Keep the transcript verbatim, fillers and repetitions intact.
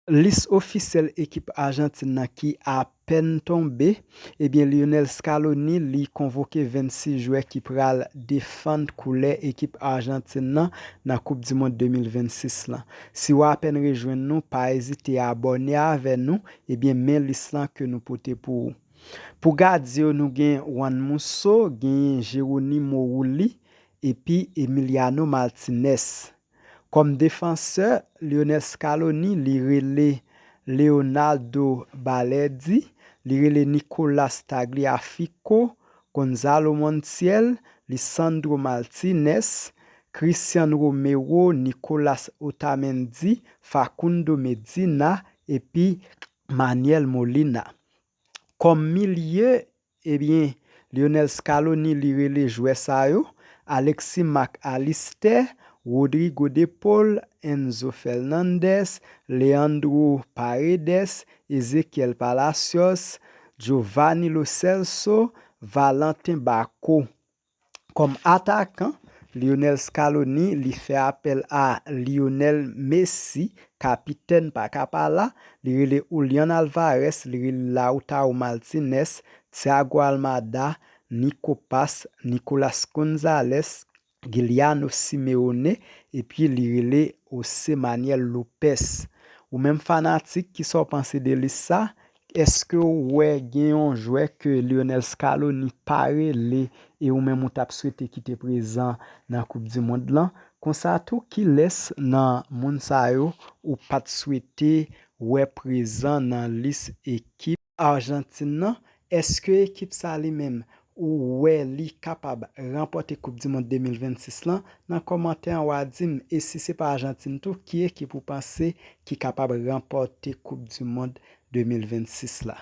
Lis ofisyèl ekip Ajantin nan ki apèn tonbe, ebyen Lionel Scaloni li konvoke vennsis jwè ki pral defann koulè ekip Ajantin nan nan Koup di Mond de mil vennsis lan. Si w apèn rejwenn nou, pa ezite abòne avè nou, ebyen men lis lan ke nou pote pou ou. Pou gadye yo, nou gen Juan Musso, genyen Geronimo Rulli, epi Emiliano Martinez. Kòm defansè, Lionel Scaloni li rele Leonardo Balerdi, li rele Nicolas Tagliafico, Gonzalo Montiel, Lisandro Martinez, Cristian Romero, Nicolas Otamendi, Facundo Medina, epi Manuel Molina. Kòm milye, ebyen, Lionel Scaloni li rele jwè sa yo, Alexis Mac Allister, Rodrigo De Paul, Enzo Fernandez, Leandro Paredes, Ezequiel Palacios, Giovanni Lo Celso, Valentin Bacco. Kòm atakan, Lionel Scaloni li fè apèl a Lionel Messi, kapitèn pa ka pa la, li rele Julian Alvarez, li rele Lautaro Martinez, Thiago Almada, Nico Paz, Nicolas Gonzalez, Giuliano Simeone, epi li rele José Manuel Lopez. Ou menm fanatik, kisa w panse de lis sa? Èske w wè gen yon jwè ke Lionel Scaloni pa rele e ou menm ou t ap swete ki te prezan nan Koup di Mond lan? Konsa tou, kilès nan moun sa yo ou pa t swete wè prezan nan lis ekip Ajantin nan? Èske ekip sa li menm ou wè li kapab ranpòte Koup di Mond de mil vennsis lan? Nan kòmantè an, w a di m, e si se pa Ajantin tou, ki ekip ou panse ki kapab ranpòte Koup di Mond de mil vennsis la?